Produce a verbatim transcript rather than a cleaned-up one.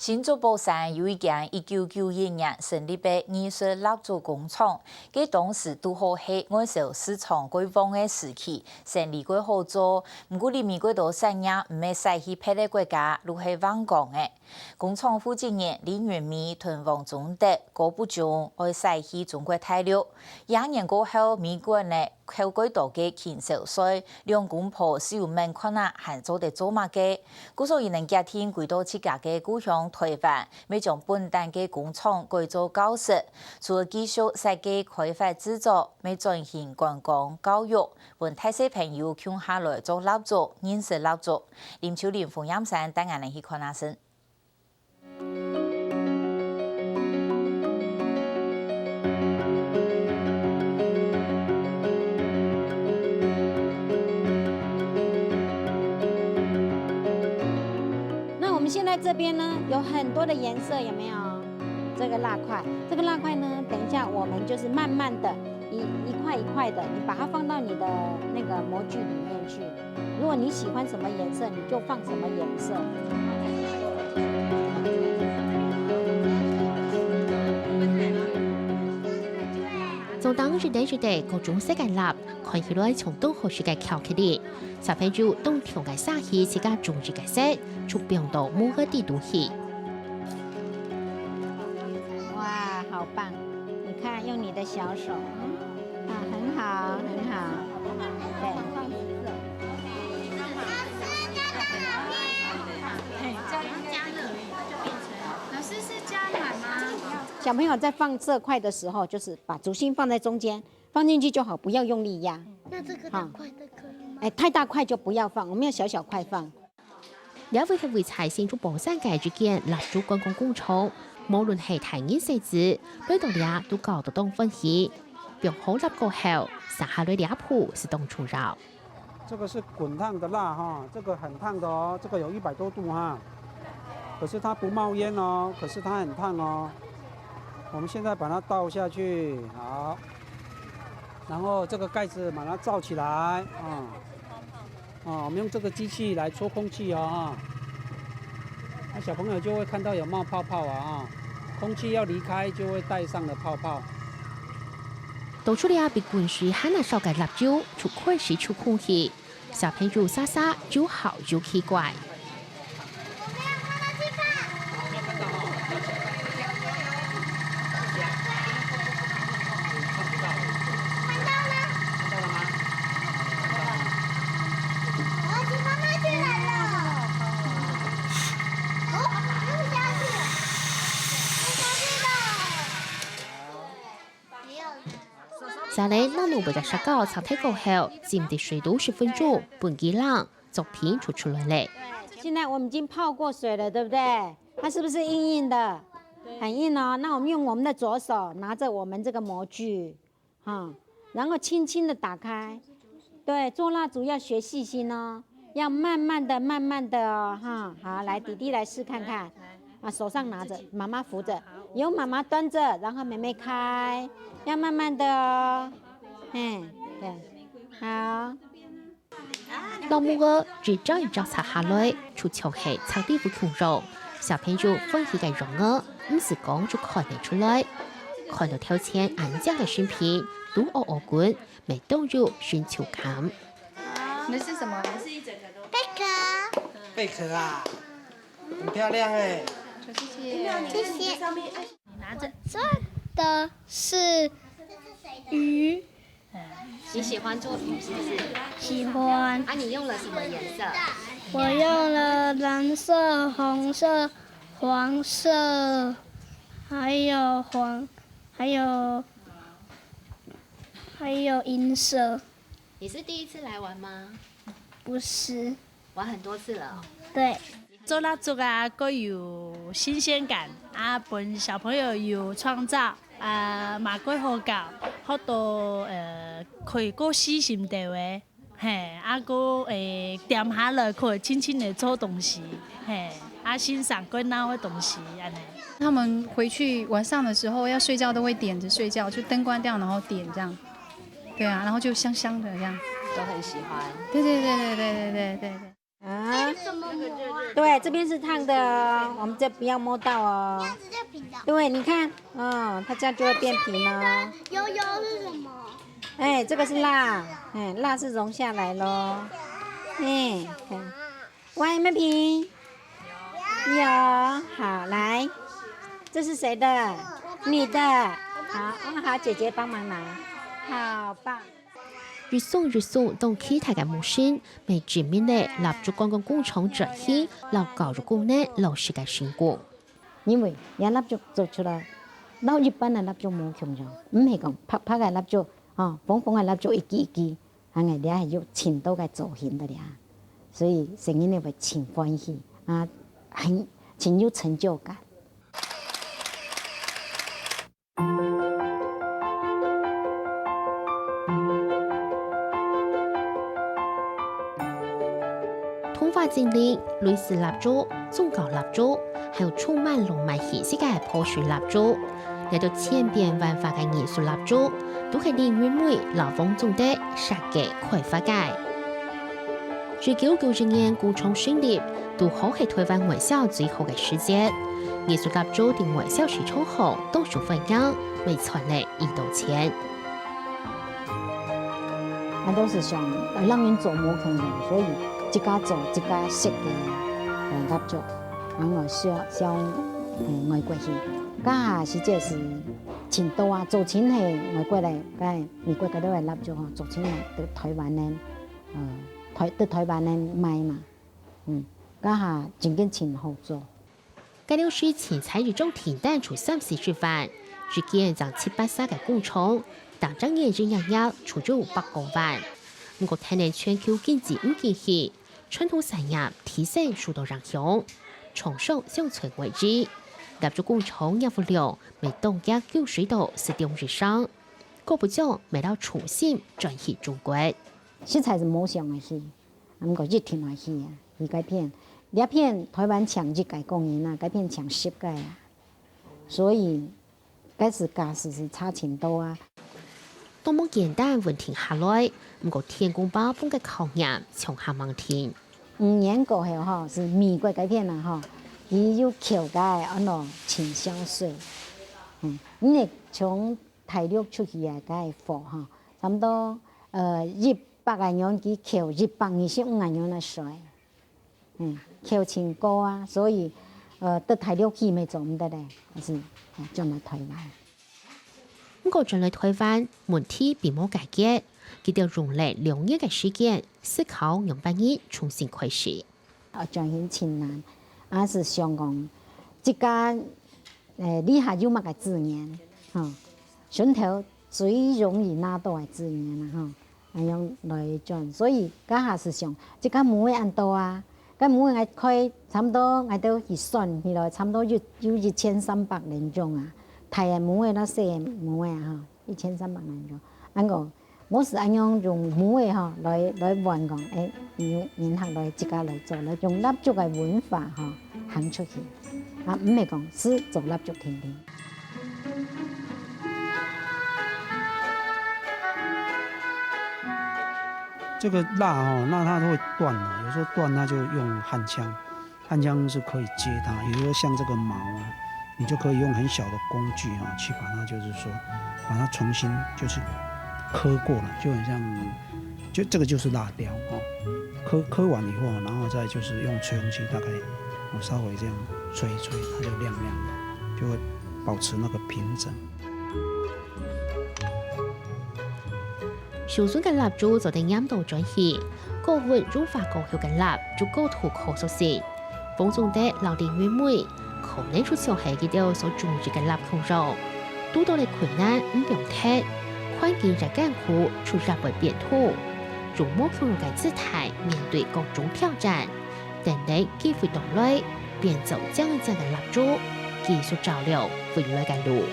新竹寶山有一間一九九一年成立个藝術蠟燭工廠，該當時堵好係外銷市場蓋旺个時期，生理蓋好做。毋過裡面蓋多產業毋係徙去別个國家，就係橫江个。工廠負責人李雲美同黃宗德、高步宗愛徙去中國大陸。 廿年過後，美國呢，扣蓋多个傾銷稅，兩公婆就毋知看啊還做得做麼个。故所佢等決定歸到自家个故鄉臺灣，愛將本旦个工廠改做教室，除了繼續設計開發製作，愛轉型觀光教育，分大細朋友共下來做蠟燭、認識蠟燭。林秋玲、馮漾山帶𠊎等去看啊先。 那我們現在這邊呢，有很多的顏色，有沒有？這個蠟塊，這個蠟塊呢，等一下我們就是慢慢的一，一塊一塊的，你把它放到你的那個模具裡面去。如果你喜歡什麼顏色，你就放什麼顏色。總當一垤一垤各種色个蠟，看起來像當好食个巧克力。 小朋友當暢个徙去自家中意个色，就放到模具底肚去。哇，好棒！你看，用你的小手，嗯，啊，很好，很好。對。老師是加暖嗎？小朋友在放色塊的時候，就是把燭心放在中間， 放進去就好，不要用力壓。那這個大塊的可以嗎？哎，太大塊就不要放，我們要小小塊放。這位係位在新竹寶山个一間蠟燭觀光工廠，無論係大人細子，來到這都搞到當歡喜。放好蠟過後，續下來這步係當重要。這個是滾燙的蠟哈，這個很燙的哦，這個有一百多度哈。可是它不冒煙哦，可是它很燙哦。我們現在把它倒下去，好。 然後這個蓋子把它罩起來，啊，啊，我們用這個機器來抽空氣哦，啊。那小朋友就會看到有冒泡泡啊，啊，空氣要離開就會帶上了泡泡。倒出這比滾水還較燒个蠟燭，就開始抽空氣。 小朋友儕儕又好又奇怪。再來拿兩尾个石膏擦忒過後，浸在水肚十分鐘，分佢冷，作品就出來了。現在我們已經泡過水了，對不對？它是不是硬硬的？很硬哦。那我們用我們的左手拿著我們這個模具，哈，然後輕輕地打開。對，做蠟燭要學細心哦，要慢慢地、慢慢地哦，哈。好，來，弟弟來試看看。啊，手上拿著，媽媽扶著，由媽媽端著，然後妹妹開，要慢慢地哦。嘿，對，好。 老木偶一隻一隻拆下來，就像係拆禮物共樣。小朋友歡喜个樣仔，毋使講就看得出來。看到頭前恁靚个新品，都嗷嗷滾，乜當有成就感。那是什麼？貝殼。貝殼啊，很漂亮哎。謝謝。謝謝。你拿著。這個是魚。 你喜歡做魚是不是？喜歡。啊，你用了什麼顏色？我用了藍色、紅色、黃色，還有黃，還有，還有銀色。你是第一次來玩嗎？不是。玩很多次了哦。對。 做蠟燭啊，蓋有新鮮感，啊，分小朋友有創造，啊，嘛蓋好搞，學到，呃，可以過細心兜仔，嘿，啊，過，誒，恬下來可以靜靜仔做東西，嘿，啊，欣賞蓋鬧个東西，恁呢。他們回去晚上的時候要睡覺，都會點著睡覺，就燈關掉，然後點這樣。對啊，然後就香香的這樣。都很喜歡。對，對，對。啊，什么膜啊？对，这边是烫的哦，我们这不要摸到哦。这样子就平的。对，你看，嗯，它这样就会变平哦。油油是什么？哎，这个是蜡，哎，蜡是融下来咯。哎，看，喂，妹皮，有，好，来，这是谁的？你的。好，嗯，好，姐姐帮忙拿，好棒。 一雙一雙當期待个目神，乜證明了蠟燭觀光工廠轉型摎教育功能落實个成功。因為這蠟燭做出來，摎一般个蠟燭無共樣，毋係講白白个蠟燭，吼，紅紅个蠟燭一支一支，恁樣這係有盡多个造型个咧，所以細人仔會盡歡喜啊，很，盡有成就感。 童話精靈、鐳射蠟燭、宗教蠟燭，還有充滿浪漫氣息个破碎蠟燭，這兜千變萬化个藝術蠟燭，都係林雲美摎黃宗德設計開發个。一九九一年工廠成立，堵好係臺灣外銷最好个時節。藝術蠟燭在外銷市場項當受歡迎，乜賺了 一多錢。𠊎都係想，呃，讓人做無共樣，所以自家做自家設計个，呃，蠟燭，然後銷，銷，呃，外國去。該下時節係盡多啊，做盡係外國个，該美國該兜个蠟燭吼，做盡來對臺灣个，呃，臺，對臺灣个賣嘛。嗯，該下真經盡好做。 該兜時清採一張訂單就三四十萬，一間正七八儕个工廠，逐隻月營業額就有百過萬。毋過，聽等全球經濟毋景氣，傳統產業提升受到影響，廠商想揣外資，蠟燭工廠業務量乜當遽降水到十點以上，過不久乜愛重新轉去中國。實在係無想愛去。 毋過一定愛去啊，去該片。這片臺灣淨一個工人啊，該片淨十個啊。所以，該時價數係差盡多啊。當無簡單穩定下來，毋過電工包分个考驗像下猛停。五年過後吼，係美國該片啊吼，佢有扣該安到傾銷稅。嗯，因為從大陸出去个該貨吼，差毋多，呃，一 百個銀佢扣一百二十五個銀个稅。嗯，扣盡高啊，所以，呃，到大陸去乜做毋得咧，還係，呃，轉來臺灣。毋過轉來臺灣，問題並無解決，佢兜用了兩年个時間，思考仰般仔重新開始。 啊，轉型盡難，啊，係想講，自家，呃，這下有麼个資源，吼，脣頭最容易拿到个資源啊，吼，恁樣來轉。所以，該下係想，自家木仔恁多啊，該木仔𠊎開差毋多，𠊎兜去算起來，差毋多有，有一千三百零種啊，大个木仔摎細个木仔啊，吼，一千三百零種。恁樣 無係恁樣用木仔吼來，來換講，欸，人，人客來自家來做，來用蠟燭个文化吼行出去，啊，毋係講係做蠟燭定定。這個蠟哦，那它會斷的，有時候斷它就用hand槍，hand槍是可以接它，比如說像這個毛啊，你就可以用很小的工具啊，去把它就是說，把它重新就是刻過了，就很像，就這個就是蠟雕哦。刻，刻完以後，然後再就是用吹風機大概我稍微這樣吹一吹，它就亮亮的，就會保持那個平整。 燒盡个蠟燭做得黏到轉去，高溫融化過後个蠟就高度可塑性。黃宗德摎林雲美可能就像係佢兜所中意个蠟共樣，堵到了困難毋放忒，環境越艱苦就越會變通，用無共樣个姿態面對各種挑戰，等待機會到來，變做靚靚个蠟燭，繼續照亮未來个路。